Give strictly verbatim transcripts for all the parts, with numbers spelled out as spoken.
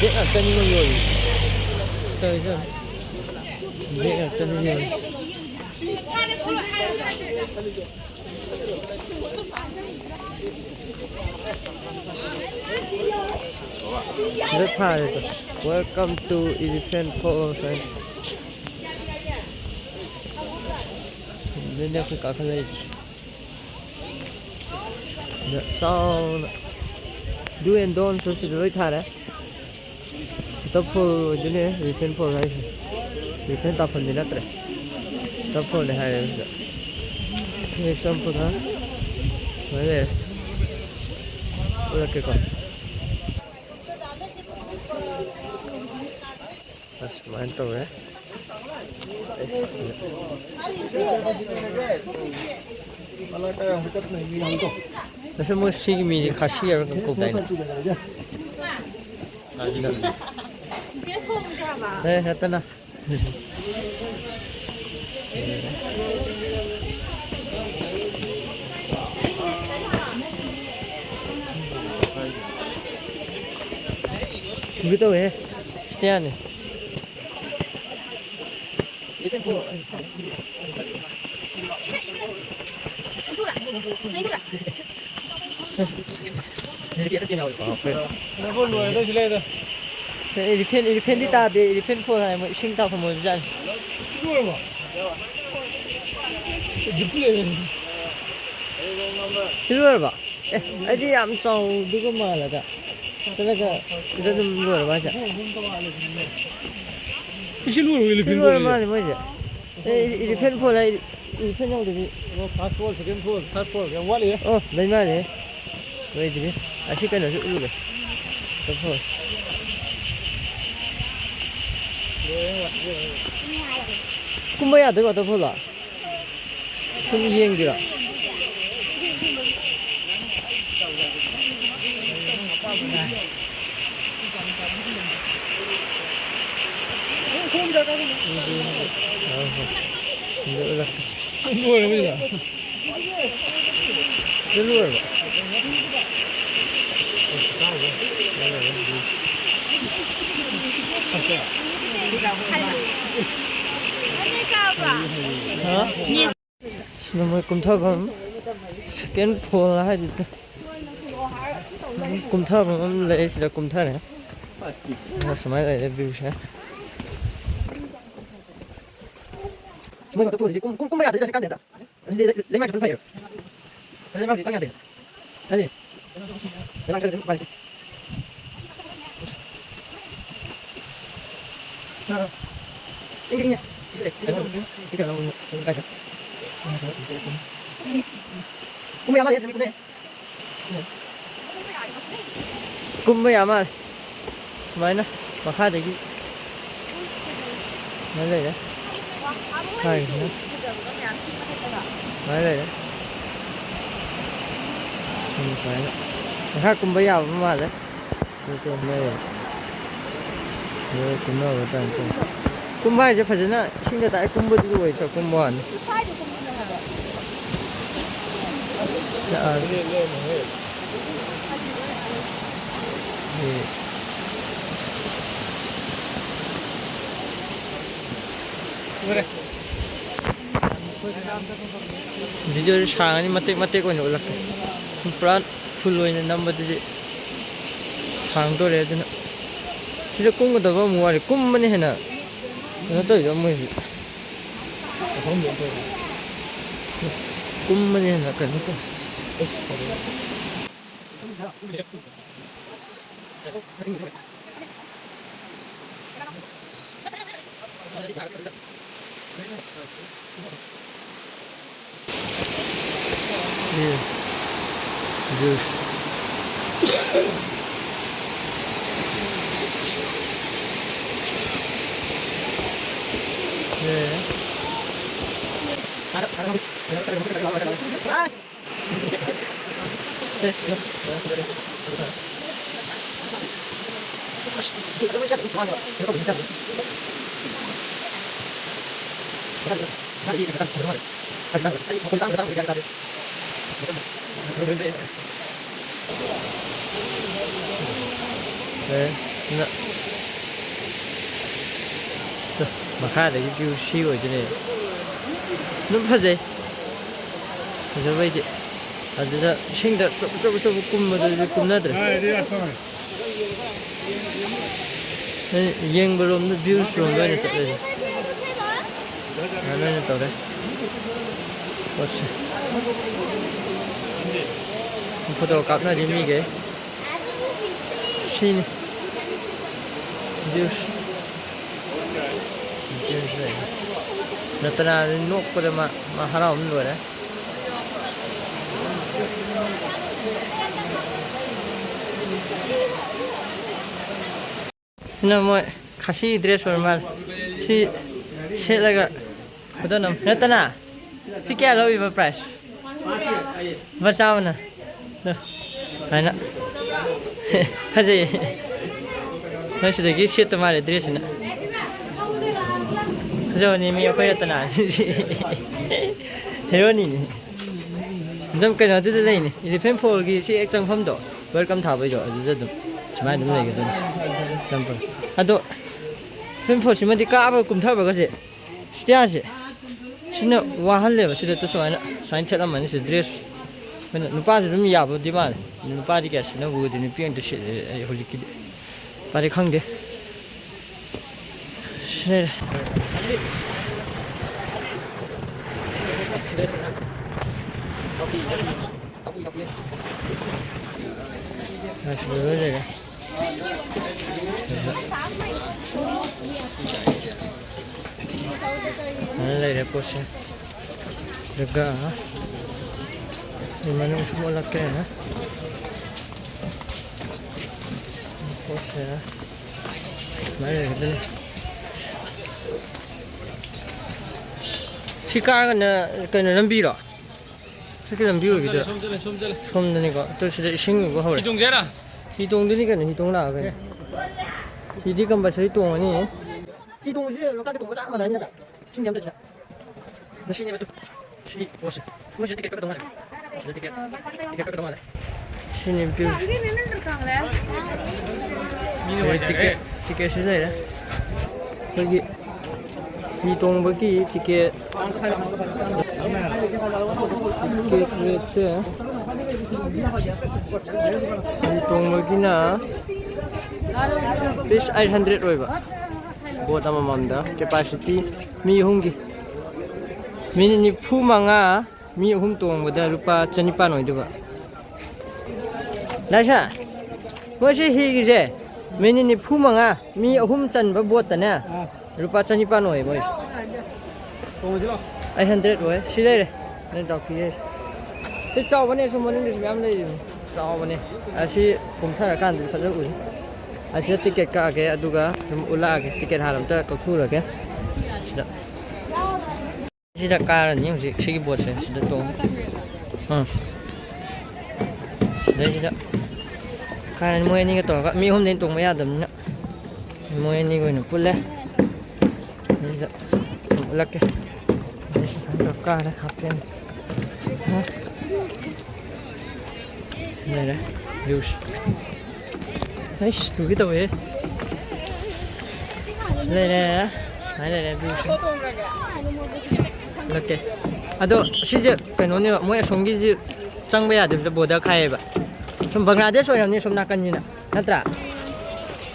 Bag ꯉꯥꯛꯇꯅꯤ ꯃꯣꯏ ꯌꯣꯜꯂꯤ꯫ ꯇꯧꯔꯤꯁꯦ ꯌꯦꯡꯉꯣ꯫ ꯕꯦꯛ ꯉꯥꯛꯇꯅꯤ ꯌꯣꯜꯂꯤ꯫ ꯁꯤꯗ ꯊꯥꯔꯦꯀꯣ꯫ "Welcome to Elephant Falls" ꯍꯥꯏꯅ꯫ ꯑꯗꯨꯅꯦ ꯑꯩꯈꯣꯏ ꯀꯥꯈꯠꯂꯛꯏꯁꯦ꯫ ꯁꯤꯗ ꯆꯥꯎꯅ "Do and Don'ts" ꯁꯤꯗ ꯂꯣꯏ ꯊꯥꯔꯦ꯫ Waterfall ꯑꯣꯏꯗꯣꯏꯅꯦ Elephant Fall ꯍꯥꯏꯁꯦ꯫ Elephant ꯇꯥꯐꯝꯗꯤ ꯅꯠꯇ꯭ꯔꯦ꯫ Waterfallꯅꯦ ꯍꯥꯏꯔꯦ ꯁꯤꯗ꯫ Next ꯑꯃ ꯄꯨꯔꯥ ꯁꯨꯃꯥꯏꯅ ꯂꯩꯔꯦ꯫ ꯎꯠꯂꯛꯀꯦꯀꯣ꯫ ꯑꯁ, ꯁꯨꯃꯥꯏꯅ ꯇꯧꯔꯦ꯫ ꯑꯁ, ꯃꯣꯏ ꯁꯤꯒꯤ ꯃꯤꯁꯦ ꯈꯥꯁꯤ ꯍꯥꯏꯕ꯭ꯔꯥ ꯀꯩꯅꯣ ꯀꯧꯗꯥꯏꯅꯦ? ꯑꯦ, ꯅꯠꯇꯅ꯫ ꯎꯒꯦ ꯇꯧꯋꯦꯍꯦ꯫ ꯁꯤꯇꯤꯌꯥꯅꯤ꯫ Elephant, elephantꯗꯤ ꯇꯥꯗꯦ, elephant fall ꯍꯥꯏ, ꯃꯣꯏ ꯏꯁꯤꯡ ꯇꯥꯐꯝ ꯑꯣꯏꯕꯖꯥꯠꯅꯤ꯫ ꯁꯤ ꯂꯣꯏꯔꯕ? ꯑꯦ, ꯑꯩꯗꯤ ꯌꯥꯝ ꯆꯥꯎꯗꯧꯒ ꯃꯥꯜꯂꯒ꯫ ꯆꯠꯂꯒ ꯁꯤꯗ ꯑꯗꯨꯝ ꯂꯣꯏꯔꯕ ꯍꯥꯏꯁꯦ? ꯁꯤ ꯂꯣꯏꯔꯕ ꯁꯤ elephant ꯂꯣꯏꯔ fall ꯁꯦ? ꯃꯥꯜꯂꯦ ꯃꯣꯏꯁꯦ꯫ ꯑꯦ, elephant fall ꯍꯥꯏ, elephant ꯌꯥꯎꯗꯕꯤ꯫ ꯑꯣ, first fall, second fall, third fall ꯌꯥꯝ ꯋꯥꯠꯂꯤ꯫ ꯑꯣ, ꯂꯩ ꯃꯥꯜꯂꯦ꯫ ꯂꯣꯏꯗ꯭ꯔꯤ꯫ ꯑꯁꯤ ꯀꯩꯅꯣꯁꯨ ꯎꯠꯂꯨꯒꯦ꯫ Waterfall꯫ ꯀꯨꯝꯕ ꯌꯥꯗꯣꯏ waterfall ꯂꯣ? ꯁꯨꯝ ꯌꯦꯡꯁꯤꯔꯣ? ꯂꯣꯏꯔꯕ ꯁꯤꯗ? ꯁꯤꯗ ꯂꯣꯏꯔꯕ? ꯍꯥ? ꯁꯤꯅ ꯃꯣꯏ ꯀꯨꯝꯊꯐꯝ, second fall ꯍꯥꯏꯗꯨꯗ꯫ ꯀꯨꯝꯊꯐꯝ ꯑꯃ ꯂꯩ, ꯁꯤꯗ ꯀꯨꯝꯊꯔꯦ꯫ ꯑꯗꯨꯒ ꯁꯨꯃꯥꯏꯅ ꯂꯩꯔꯦ viewꯁꯦ꯫ ꯃꯣꯏ waterfallꯁꯤꯗꯤ ꯀꯨꯝ-, ꯀꯨꯝ-, ꯀꯨꯝꯕ ꯌꯥꯗꯣꯏꯔꯥ ꯁꯤ ꯀꯥꯟꯗꯦꯗ꯫ ꯑꯁꯤꯗꯤ ꯂꯩ-, ꯂꯩꯃꯥꯏ ꯆꯠꯄꯅ ꯐꯩꯌꯦꯕ꯫ ꯑꯗꯨ ꯂꯩꯃꯥꯏꯗꯤ ꯆꯪ ꯌꯥꯗꯦ꯫ ꯍꯥꯏꯗꯤ? ꯂꯩꯃꯥꯏ ꯆꯪꯉꯗꯤ ꯎꯄꯥꯏ ꯂꯩꯇꯦ꯫ ꯑꯥ꯫ ꯏꯪꯗꯤ ꯏꯪꯉꯦ꯫ ꯏꯪꯗꯤ ꯏꯪꯉꯦ꯫ ꯀꯨꯝꯕ ꯌꯥ ꯃꯥꯜꯂꯦ, ꯁꯤꯗ ꯀꯨꯝꯃꯦ꯫ ꯀꯨꯝꯕ ꯌꯥ ꯃꯥꯜꯂꯦ꯫ ꯁꯨꯃꯥꯏꯅ ꯃꯈꯥꯗꯒꯤ ꯁꯨꯃꯥꯏꯅ ꯂꯩꯔꯦ꯫ ꯃꯈꯥꯒꯤꯁꯤꯅ ꯁꯨꯃꯥꯏꯅ ꯂꯩꯔꯦ꯫ ꯁꯨꯝ ꯁꯨꯃꯥꯏꯅ ꯃꯈꯥ ꯀꯨꯝꯕ ꯌꯥꯕ ꯃꯥꯜꯂꯦ꯫ ꯑꯗꯨ ꯀꯨꯝꯕ ꯌꯥꯏ꯫ ꯑꯗꯨ ꯀꯨꯝꯅꯕ ꯇꯥꯏꯞ ꯇꯧꯋꯦ꯫ ꯀꯨꯝꯕ ꯍꯥꯏꯁꯦ ꯐꯖꯅ ꯏꯁꯤꯡꯗ ꯗꯥꯏꯔꯦꯛ ꯀꯨꯝꯕꯗꯨꯗꯤ ꯑꯣꯏꯗ꯭ꯔꯣ? ꯀꯨꯝꯕ ꯋꯥꯅꯤ꯫ ꯌꯥꯔꯦ꯫ ꯚꯤꯗꯤꯑꯣꯁꯦ ꯁꯥꯡꯉꯅꯤ, ꯃꯇꯦꯛ ꯃꯇꯦꯛ ꯑꯣꯏꯅ ꯎꯠꯂꯛꯀꯦ꯫ ꯄꯨꯔꯥ full ꯑꯣꯏꯅ ꯅꯝꯕꯗꯨꯗꯤ ꯁꯥꯡꯗꯣꯔꯦ꯫ ꯑꯗꯨꯅ ꯁꯤꯗ ꯀꯨꯝꯒꯗꯕ ꯑꯃꯨꯛ ꯋꯥꯔꯦ꯫ ꯀꯨꯝꯕꯅ ꯍꯦꯟꯅ ꯀꯩꯅꯣ ꯇꯧꯋꯤꯗ ꯃꯣꯏꯁꯦ꯫ ꯀꯨꯝꯕꯅ ꯍꯦꯟꯅ ꯀꯩꯅꯣ ꯇꯧꯋꯤ꯫ ꯑꯗꯨꯅ ꯇꯨ, ꯃꯈꯥꯗꯒꯤ view ꯁꯤ ꯑꯣꯏꯗꯣꯏꯅꯦ꯫ ꯑꯗꯨꯝ ꯐꯖꯩ꯫ ꯐꯖꯕꯩꯗꯤ꯫ ꯑꯗꯨꯗ ꯏꯁꯤꯡꯗ ꯆꯨꯞ ꯆꯨꯞ ꯆꯨꯞ ꯀꯨꯝꯕꯗꯨꯗꯤ ꯀꯨꯝꯅꯗ꯭ꯔꯦ꯫ ꯑꯩ ꯌꯦꯡꯕ ꯔꯣꯝꯗ, views ꯔꯣꯝꯗ ꯑꯣꯏꯅ ꯆꯠꯂꯦ꯫ ꯑꯗꯨꯃꯥꯏꯅ ꯑꯣꯏꯅ ꯇꯧꯔꯦ ꯄꯣꯠꯁꯦ꯫ ꯐꯣꯇꯣ ꯀꯥꯞꯅꯔꯤ ꯃꯤꯈꯩ꯫ ꯁꯤꯅꯤ꯫ Views꯫ Views ꯂꯩ꯫ ꯔꯇꯅꯥꯗꯤ ꯅꯣꯛꯄꯗ ꯃꯥ, ꯃꯥ ꯍꯔꯥꯎꯕꯅ ꯂꯣꯏꯔꯦ꯫ ꯁꯤꯅ ꯃꯣꯏ ꯈꯥꯁꯤ dress ꯑꯣꯏꯔ ꯃꯥꯜꯂꯦ꯫ ꯁꯤ ꯁꯦꯠꯂꯒ ꯐꯣꯇꯣ ꯅꯝ-, ꯔꯇꯅꯥ, ꯁꯤ ꯀꯌꯥ ꯂꯧꯔꯤꯕ price? ꯂꯨꯄꯥ ꯆꯥꯝꯃꯅ꯫ ꯑꯗꯣ, ꯁꯨꯃꯥꯏꯅ꯫ ꯐꯖꯩꯌꯦ꯫ ꯅꯣꯏ ꯁꯤꯗꯒꯤ ꯁꯦꯠꯇ ꯃꯥꯜꯂꯦ dress ꯁꯤꯅ꯫ ꯐꯖꯕꯅꯤ ꯃꯤ ꯑꯩꯈꯣꯏ ꯔꯇꯅꯥ꯫ Hero ꯅꯤꯅꯦ꯫ ꯑꯗꯨꯝ ꯀꯩꯅꯣꯗꯨꯗ ꯂꯩꯅꯤ, Elephant Fall ꯒꯤ ꯁꯤ ꯍꯦꯛ ꯆꯪꯐꯝꯗꯣ, welcome ꯊꯥꯕꯩꯗꯣ, ꯑꯗꯨꯗ ꯑꯗꯨꯝ ꯁꯨꯃꯥꯏꯅ ꯑꯗꯨꯝ ꯂꯩꯒꯗꯣꯏꯅꯤ꯫ ꯆꯪꯐꯝ꯫ ꯑꯗꯣ Elephant Fall ꯁꯤꯃꯗꯤ ꯀꯥꯕ ꯀꯨꯝꯊꯕꯒꯁꯦ, stairs ꯁꯦ, ꯁꯤꯅ ꯋꯥꯍꯜꯂꯦꯕ꯫ ꯁꯤꯗ ꯁꯨꯃꯥꯏꯅ, ꯁꯨꯃꯥꯏꯅ ꯊꯦꯠꯂꯝꯃꯅꯤ ꯁꯤ dress꯫ ꯑꯩꯈꯣꯏꯅ ꯅꯨꯄꯥꯁꯨ ꯑꯗꯨꯝ ꯌꯥꯕꯗꯤ ꯃꯥꯜꯂꯦ꯫ ꯅꯨꯄꯥꯗꯤ ꯀꯌꯥ ꯁꯤꯖꯤꯟꯅꯕ ꯎꯗꯦ, ꯅꯨꯄꯤ ꯉꯥꯛꯇ ꯁꯦꯠꯂꯦ ꯑꯩ ꯍꯧꯖꯤꯛꯀꯤꯗꯤ꯫ ꯅꯨꯄꯥꯗꯤ ꯈꯪꯗꯦ꯫ ꯁꯤ ꯂꯩꯔꯦ꯫ ꯑꯁꯤꯗ ꯂꯣꯏ ꯂꯩꯔꯦ꯫ ꯑꯗꯨꯃꯥꯏꯅ ꯂꯩꯔꯦ ꯄꯣꯠꯁꯦ꯫ ꯑꯗꯨꯒ ꯑꯩ ꯃꯅꯨꯡ ꯁꯨꯝ ꯑꯣꯜꯂꯛꯀꯦ꯫ ꯄꯣꯠꯁꯦ ꯁꯨꯃꯥꯏꯅ ꯂꯩꯔꯦ꯫ ꯁꯤ ꯀꯥꯔꯒꯅ ꯀꯩꯅꯣ ꯂꯝꯕꯤꯔꯣ? ꯆꯠꯀꯤ ꯂꯝꯕꯤ ꯑꯣꯏꯈꯤꯗꯣꯏꯔꯥ? ꯁꯣꯝꯗꯅꯤꯀꯣ꯫ ꯑꯗꯨ ꯁꯤꯗ ꯏꯁꯤꯡ ꯎꯕ ꯍꯧꯔꯦ꯫ ꯍꯤ ꯇꯣꯡꯁꯦ ꯍꯥꯏꯔꯣ? ꯍꯤ ꯇꯣꯡꯗꯣꯏꯅꯤ ꯀꯩꯅꯣ, ꯍꯤ ꯇꯣꯡ ꯂꯥꯛꯑꯒ ꯀꯩꯅꯣ꯫ ꯍꯤꯗꯤ compulsory ꯇꯣꯡꯉꯅꯤ꯫ ꯍꯤ ꯇꯣꯡꯕꯁꯦ ꯂꯣꯛꯇꯥꯛꯀꯤ ꯇꯣꯡꯕ ꯆꯞ ꯃꯥꯟꯅꯩ ꯅꯠꯇ꯭ꯔꯥ? ꯏꯁꯤꯡ ꯌꯥꯝꯗꯕꯁꯤꯗ꯫ ꯃꯁꯤꯅꯦꯕ ꯑꯗꯨ꯫ ꯁꯤ ꯄꯣꯠꯁꯦ꯫ ꯃꯣꯏꯁꯦ ticket ꯀꯛꯀꯗꯧ ꯃꯥꯜꯂꯦ꯫ ꯁꯤꯗ ticket, ticket ꯀꯛꯀꯗꯧ ꯃꯥꯜꯂꯦ꯫ ꯁꯤꯅꯦ view꯫ ꯇꯤꯀꯦꯠ, ꯇꯤꯀꯦꯠꯁꯤ ꯂꯩꯔꯦ꯫ ꯑꯩꯈꯣꯏꯒꯤ ꯍꯤ ꯇꯣꯡꯕꯒꯤ ꯇꯤꯀꯦꯠ, ꯇꯤꯀꯦꯠ ꯔꯦꯠꯁꯦ, ꯍꯤ ꯇꯣꯡꯕꯒꯤꯅ ꯄꯤꯁ ꯑꯩꯠ ꯍꯟꯗ꯭ꯔꯦꯠ ꯑꯣꯏꯕ꯫ ꯕꯣꯠ ꯑꯃꯃꯝꯗ ꯀꯦꯄꯥꯁꯤꯇꯤ ꯃꯤ ꯑꯍꯨꯝꯒꯤ꯫ ꯃꯤꯅꯤꯠ ꯅꯤꯐꯨ ꯃꯉꯥ, ꯃꯤ ꯑꯍꯨꯝ ꯇꯣꯡꯕꯗ ꯂꯨꯄꯥ ꯆꯅꯤꯄꯥꯟ ꯑꯣꯏꯗꯣꯏꯕ꯫ ꯗꯥꯏꯁꯥ, ꯃꯣꯏꯁꯤ ꯍꯤꯒꯤꯁꯦ ꯃꯤꯅꯤꯠ ꯅꯤꯐꯨ ꯃꯉꯥ, ꯃꯤ ꯑꯍꯨꯝ ꯆꯟꯕ ꯕꯣꯠꯇꯅꯦ, ꯑꯥ꯫ ꯂꯨꯄꯥ ꯆꯅꯤꯄꯥꯟ ꯑꯣꯏ ꯃꯣꯏ꯫ ꯇꯣꯡꯉꯁꯤꯔꯣ? ꯑꯩꯠ ꯍꯟꯗ꯭ꯔꯦꯠ ꯑꯣꯏ꯫ ꯁꯤ ꯂꯩꯔꯦ꯫ ꯅꯪ ꯇꯥꯛꯄꯤꯒꯦ꯫ ꯁꯤ ꯆꯥꯎꯕꯅꯦ, ꯁꯨꯝ ꯃꯅꯨꯡꯗꯁꯨ ꯃꯌꯥꯝ ꯂꯩꯔꯤꯕꯅꯤ꯫ ꯆꯥꯎꯕꯅꯦ꯫ ꯑꯁꯤ ꯀꯨꯝꯊꯔꯀꯥꯟꯗꯗꯤ ꯐꯖꯅ ꯎꯏ꯫ ꯑꯁꯤꯗ ꯇꯤꯀꯦꯠ ꯀꯛꯑꯒꯦ, ꯑꯗꯨꯒ ꯁꯨꯝ ꯎꯠꯂꯛꯑꯒꯦ꯫ ꯇꯤꯀꯦꯠ ꯍꯥꯟꯅ ꯑꯝꯇ ꯀꯛꯊꯣꯛꯎꯔꯒꯦ꯫ ꯁꯤꯗ꯫ ꯁꯤꯗ ꯀꯥꯔꯅꯤ ꯍꯧꯖꯤꯛ ꯁꯤꯒꯤ ꯕꯣꯠꯁꯦ꯫ ꯁꯤꯗ ꯇꯣꯡ-, ꯎꯝ꯫ ꯁꯤꯗꯩꯁꯤꯗ ꯀꯥꯔꯅꯤ ꯃꯣꯏ ꯑꯅꯤꯒ ꯇꯧꯔꯒ꯫ ꯃꯤ ꯑꯍꯨꯝꯗꯩ ꯇꯣꯡꯕ ꯌꯥꯗꯕꯅꯤꯅ ꯃꯣꯏ ꯑꯅꯤꯒ ꯑꯣꯏꯅ ꯄꯨꯜꯂꯦ꯫ ꯁꯤꯗ ꯎꯠꯂꯛꯀꯦ꯫ ꯁꯤꯗ ꯀꯥꯔꯦ ꯍꯥꯞꯄꯦꯟ꯫ ꯂꯩꯔꯦ꯫ ꯚ꯭ꯌꯨꯁ꯫ ꯑꯩꯁ, ꯇꯨꯒꯦ ꯇꯧꯋꯦ꯫ ꯂꯩꯔꯦ꯫ ꯁꯨꯃꯥꯏꯅ ꯂꯩꯔꯦ ꯚ꯭ꯌꯨꯁꯦ꯫ ꯅꯠꯇꯦ꯫ ꯑꯗꯣ ꯁꯤꯁꯦ ꯀꯩꯅꯣꯅꯦꯕ, ꯃꯣꯏ ꯑꯁꯣꯝꯒꯤꯁꯤ ꯆꯪꯕ ꯌꯥꯗꯕꯁꯤꯗ ꯕꯣꯔꯗꯔ ꯈꯥꯏꯌꯦꯕ꯫ ꯁꯨꯝ ꯕꯪꯒ꯭ꯂꯥꯗꯦꯁ ꯑꯣꯏꯔꯝꯅꯤ ꯁꯣꯝ ꯅꯥꯀꯟꯁꯤꯅ꯫ ꯅꯠꯇ꯭ꯔꯥ?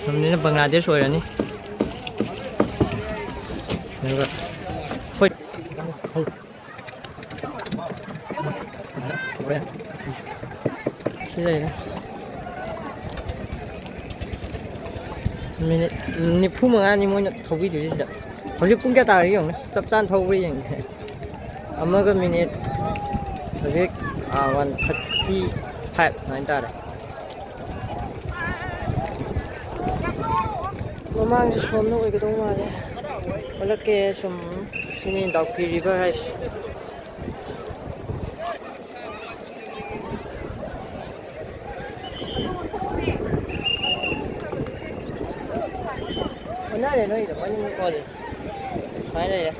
ꯁꯣꯝꯁꯤꯅ ꯕꯪꯒ꯭ꯂꯥꯗꯦꯁ ꯑꯣꯏꯔꯅꯤ꯫ ꯑꯗꯨꯒ ꯍꯣꯏ꯫ ꯁꯤ ꯂꯩꯔꯦ꯫ ꯃꯤꯅꯤꯠ ꯅꯤꯐꯨ ꯃꯉꯥꯅꯤ ꯃꯣꯏꯅ ꯊꯧꯕꯤꯗꯣꯏꯁꯦ ꯁꯤꯗ꯫ ꯍꯧꯖꯤꯛ ꯄꯨꯡ ꯀꯌꯥ ꯇꯥꯔꯒꯦ ꯌꯦꯡꯉꯨꯅꯦ꯫ ꯆꯞ ꯆꯥꯅ ꯊꯧꯕ꯭ꯔꯥ ꯌꯦꯡꯒꯦ꯫ ꯑꯃꯒ ꯃꯤꯅꯤꯠ ꯍꯧꯖꯤꯛ, ꯑꯥ, ꯋꯥꯟ ꯊꯥꯔꯇꯤ ꯐꯥꯏꯚ ꯑꯗꯨꯃꯥꯏꯅ ꯇꯥꯔꯦ꯫ ꯃꯃꯥꯡꯁꯦ ꯁꯣꯝꯅ ꯑꯣꯏꯒꯗꯧ ꯃꯥꯜꯂꯦ꯫ ꯑꯣꯜꯂꯛꯀꯦ ꯁꯨꯝ꯫ ꯁꯤꯅꯤ ꯗꯥꯎꯀꯤ ꯔꯤꯚꯔ ꯍꯥꯏꯁꯦ꯫ ꯑꯣꯟꯅꯔꯦ ꯅꯣꯏꯗꯣ, ꯃꯅꯤꯡ ꯑꯣꯜꯂꯦ꯫ ꯁꯨꯃꯥꯏꯅ ꯂꯩꯔꯦ꯫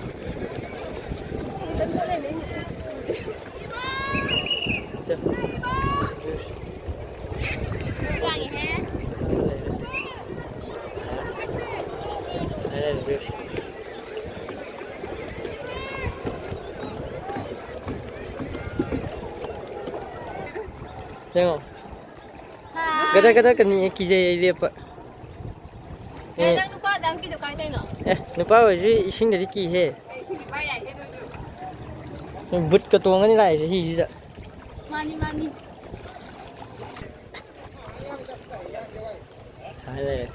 ꯆꯠ-꯫ ꯂꯥꯡꯉꯤꯍꯦ꯫ ꯌꯦꯡꯉꯣ꯫ ꯒꯗꯛ ꯒꯗꯛ ꯀꯅꯤ, ꯀꯤꯖꯩ ꯑꯩ ꯂꯦꯞꯄ꯫ ꯑꯦ, ꯑꯦ꯫ ꯅꯪ ꯅꯨꯄꯥ ꯑꯗꯥꯝ ꯀꯤꯗꯣ ꯀꯥꯏ ꯇꯧꯔꯤꯅꯣ? ꯑꯦ, ꯅꯨꯄꯥ ꯑꯣꯏꯔꯁꯨ ꯏꯁꯤꯡꯗꯗꯤ ꯀꯤꯍꯦ꯫ ꯑꯦ, ꯏꯁꯤꯡꯗꯤ ꯄꯥꯏ ꯌꯥꯏꯍꯦ ꯅꯣꯏꯁꯨ꯫ ꯕꯨꯠꯀ ꯇꯣꯡꯉꯅꯤ ꯂꯥꯛꯏꯁꯦ ꯍꯤꯁꯤꯗ꯫ ꯃꯥꯅꯤ, ꯃꯥꯅꯤ꯫ ꯁꯥꯏ ꯂꯩꯔꯦ꯫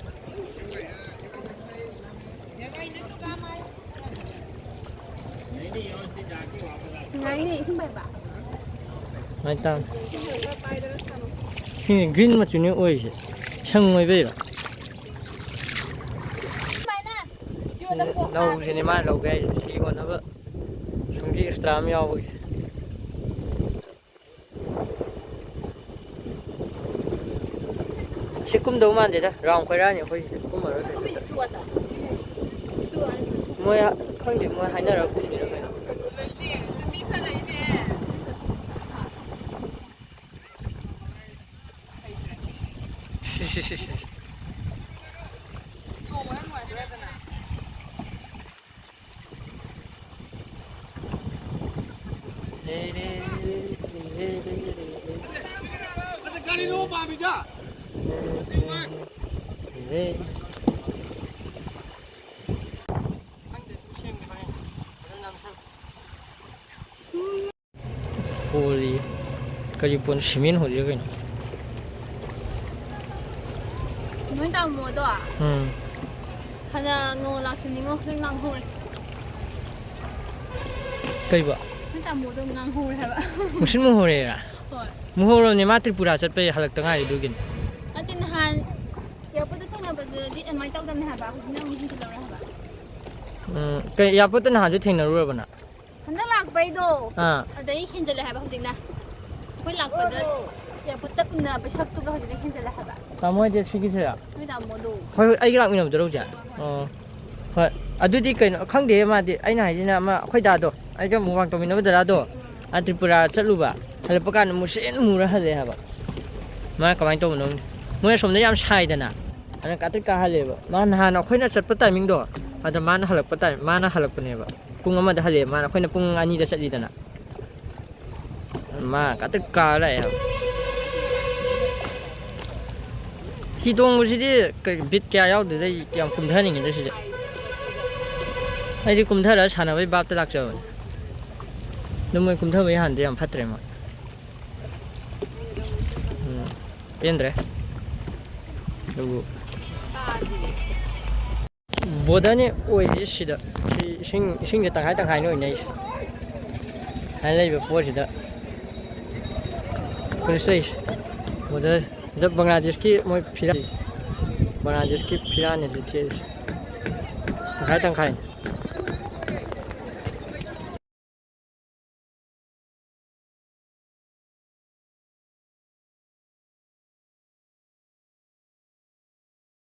ꯅꯨꯡꯉꯥꯏꯅꯤ ꯏꯁꯤꯡ ꯄꯥꯏꯕ꯫ ꯁꯨꯃꯥꯏꯅ ꯇꯧ꯫ ꯏꯁꯤꯡ ꯄꯥꯏꯕ ꯄꯥꯏꯗꯅ ꯁꯥꯟꯅꯧ꯫ ꯁꯤꯅ green ꯃꯆꯨꯅꯤ ꯑꯣꯏꯔꯤꯁꯦ꯫ ꯁꯪ ꯑꯣꯏꯕꯩꯔꯣ? ꯁꯨꯃꯥꯏꯅ ꯌꯣꯠꯂ ꯀꯣꯛ ꯂꯧꯁꯤꯅꯦ ꯃꯥꯅ ꯂꯧꯒꯦ ꯍꯥꯏꯁꯦ꯫ ꯁꯤ ꯌꯣꯟꯅꯕ ꯁꯨꯝꯒꯤ extra ꯑꯃ ꯌꯥꯎꯕꯒꯤ꯫ ꯁꯤ ꯀꯨꯝꯗꯧ ꯃꯥꯟꯗꯦꯗ, ꯔꯥꯎꯟ ꯀꯣꯏꯔꯛꯑꯅꯤ ꯑꯩꯈꯣꯏ ꯁꯤꯗ, ꯀꯨꯝꯃꯔꯣꯏ ꯀꯩꯁꯨ꯫ ꯃꯣꯏ ꯈꯪꯗꯦ, ꯃꯣꯏ ꯍꯥꯏꯅꯔꯒ ꯀꯨꯝꯃꯤꯔ ꯀꯩꯅꯣ꯫ ꯁꯤ, ꯁꯤ, ꯁꯤ, ꯁꯤ꯫ ꯍꯣꯜꯂꯤ꯫ ꯀꯔꯤ ꯄꯣꯠꯅꯣ? ꯁꯤꯃꯦꯟ ꯍꯣꯜꯂꯤꯔ ꯀꯩꯅꯣ? ꯅꯣꯏ ꯇꯥꯃꯣꯗꯣ ꯎꯝ꯫ ꯍꯥꯟꯅ ꯉꯧ ꯂꯥꯛꯈꯤꯕꯅꯤꯉꯣ, ꯅꯣꯏ ꯉꯥꯡꯍꯧꯔꯦ꯫ ꯀꯩꯕ? ꯅꯣꯏ ꯇꯥꯃꯣꯗꯣ ꯉꯥꯡꯍꯧꯔꯦ ꯍꯥꯏꯕ꯫ ꯃꯨꯁꯤꯟ ꯃꯨꯍꯧꯔꯦꯔꯥ? ꯍꯣꯏ꯫ ꯃꯨꯍꯧꯔꯕꯅꯦ, ꯃꯥ ꯇ꯭ꯔꯤꯄꯨꯔꯥ ꯆꯠꯄꯩ ꯍꯜꯂꯛꯇ ꯉꯥꯏꯔꯤ ꯑꯗꯨꯒꯤꯅꯤ꯫ ꯅꯠꯇꯦ, ꯅꯍꯥꯟ airport ꯇ ꯊꯦꯡꯅꯕꯗꯨꯗꯤ ꯑꯗꯨꯃꯥꯏꯅ ꯇꯧꯗꯕꯅꯦ ꯍꯥꯏꯕ, ꯍꯧꯖꯤꯛꯅ ꯑꯃꯨꯛ ꯍꯦꯟꯖꯤꯜꯍꯧꯔꯦ ꯍꯥꯏꯕ꯫ ꯎꯝ, ꯀꯩ airport ꯇ ꯅꯍꯥꯟꯁꯨ ꯊꯦꯡꯅꯔꯨꯔꯕ ꯅꯪ? ꯍꯟꯗꯛ ꯂꯥꯛꯄꯩꯗꯣ ꯑꯥ꯫ ꯑꯗꯩ ꯍꯦꯟꯖꯜꯂꯦ ꯍꯥꯏꯕ ꯍꯧꯖꯤꯛꯅ꯫ ꯑꯩꯈꯣꯏ ꯂꯥꯛꯄꯗ airport ꯇ ꯎꯅꯕ ꯁꯛꯇꯨꯒ ꯍꯧꯖꯤꯛꯅ ꯍꯦꯟꯖꯜꯂꯦ ꯍꯥꯏꯕ꯫ ꯇꯥꯃꯣ ꯍꯣꯏꯗꯤ ꯁꯤꯒꯤꯁꯤꯔꯥ? ꯅꯣꯏ ꯇꯥꯃꯣꯗꯣ꯫ ꯍꯣꯏ, ꯍꯣꯏ, ꯑꯩꯒ ꯂꯥꯛꯃꯤꯟꯅꯕꯗꯨꯔꯣ ꯍꯧꯖꯤꯛ? ꯍꯣꯏ, ꯍꯣꯏ꯫ ꯑꯣ꯫ ꯍꯣꯏ꯫ ꯑꯗꯨꯗꯤ ꯀꯩꯅꯣ ꯈꯪꯗꯦ ꯃꯥꯗꯤ꯫ ꯑꯩꯅ ꯍꯥꯏꯁꯤꯅ ꯑꯃ ꯑꯩꯈꯣꯏ ꯗꯥꯗꯣ, ꯑꯩꯒ ꯃꯨꯛꯕꯥꯡ ꯇꯧꯃꯤꯟꯅꯕ ꯗꯗꯥꯗꯣ, ꯑꯥ ꯇ꯭ꯔꯤꯄꯨꯔꯥ ꯆꯠꯂꯨꯕ꯫ ꯍꯜꯂꯛꯄ ꯀꯥꯟꯗ ꯃꯨꯁꯤꯟ ꯃꯨꯔ ꯍꯜꯂꯦ ꯍꯥꯏꯕ꯫ ꯃꯥ ꯀꯃꯥꯏꯅ ꯇꯧꯕꯅꯣ ꯈꯪꯗꯦ꯫ ꯃꯣꯏ ꯑꯁꯣꯝꯗ ꯌꯥꯝ ꯁꯥꯏꯗꯅ꯫ ꯑꯗꯨꯅ ꯀꯥꯇ꯭ꯔꯤꯛ ꯀꯥꯍꯜꯂꯦꯕ꯫ ꯃꯥ ꯅꯍꯥꯟ ꯑꯩꯈꯣꯏꯅ ꯆꯠꯄ timing ꯗꯣ, ꯑꯗ ꯃꯥꯅ ꯍꯜꯂꯛꯄ time, ꯃꯥꯅ ꯍꯜꯂꯛꯄꯅꯦꯕ꯫ ꯄꯨꯡ ꯑꯃꯗ ꯍꯜꯂꯛꯑꯦ ꯃꯥꯅ, ꯑꯩꯈꯣꯏꯅ ꯄꯨꯡ ꯑꯅꯤꯗ ꯆꯠꯂꯤꯗꯅ꯫ ꯃꯥ ꯀꯥꯇ꯭ꯔꯤꯛ ꯀꯥ ꯂꯥꯛꯑꯦ ꯍꯥꯏꯕ꯫ ꯍꯤ ꯇꯣꯡꯕꯁꯤꯗꯤ ꯀꯩ-, ꯕꯤꯠ ꯀꯌꯥ ꯌꯥꯎꯗꯦꯗ꯫ ꯑꯩ ꯌꯥꯝ ꯀꯨꯝꯊꯅꯤꯡꯉꯤꯗ ꯁꯤꯗ꯫ ꯑꯩꯗꯤ ꯀꯨꯝꯊꯔꯒ ꯁꯥꯟꯅꯕꯩ ꯚꯥꯞꯇ ꯂꯥꯛꯆꯕꯅꯦ꯫ ꯑꯗꯨ ꯃꯣꯏ ꯀꯨꯝꯊꯕꯩ ꯍꯥꯟꯗꯤ ꯌꯥꯝ ꯐꯠꯇ꯭ꯔꯦ ꯃꯣꯏ꯫ ꯎꯝ, ꯄꯦꯟꯗ꯭ꯔꯦ꯫ ꯑꯗꯨꯕꯨ ꯕꯣꯔꯗꯔꯅꯤ ꯑꯣꯏꯔꯤꯁꯦ ꯁꯤꯗ꯫ ꯁꯤ ꯏꯁꯤꯡ, ꯏꯁꯤꯡꯁꯦ ꯇꯪꯈꯥꯏ ꯇꯪꯈꯥꯏꯅ ꯑꯣꯏꯅꯩꯁꯦ꯫ ꯍꯥꯏꯅ ꯂꯩꯕ ꯄꯣꯠꯁꯤꯗ ꯄꯨꯂꯤꯁ ꯂꯩꯁꯦ꯫ ꯕꯣꯔꯗꯔ꯫ ꯁꯤꯗ ꯕꯪꯒ꯭ꯂꯥꯗꯦꯁꯀꯤ ꯃꯣꯏ ꯐꯤꯔꯥ-, ꯕꯪꯒ꯭ꯂꯥꯗꯦꯁꯀꯤ ꯐꯤꯔꯥꯅꯤꯁꯦ ꯊꯦꯠꯂꯤꯁꯦ꯫ ꯇꯪꯈꯥꯏ ꯇꯪꯈꯥꯏ꯫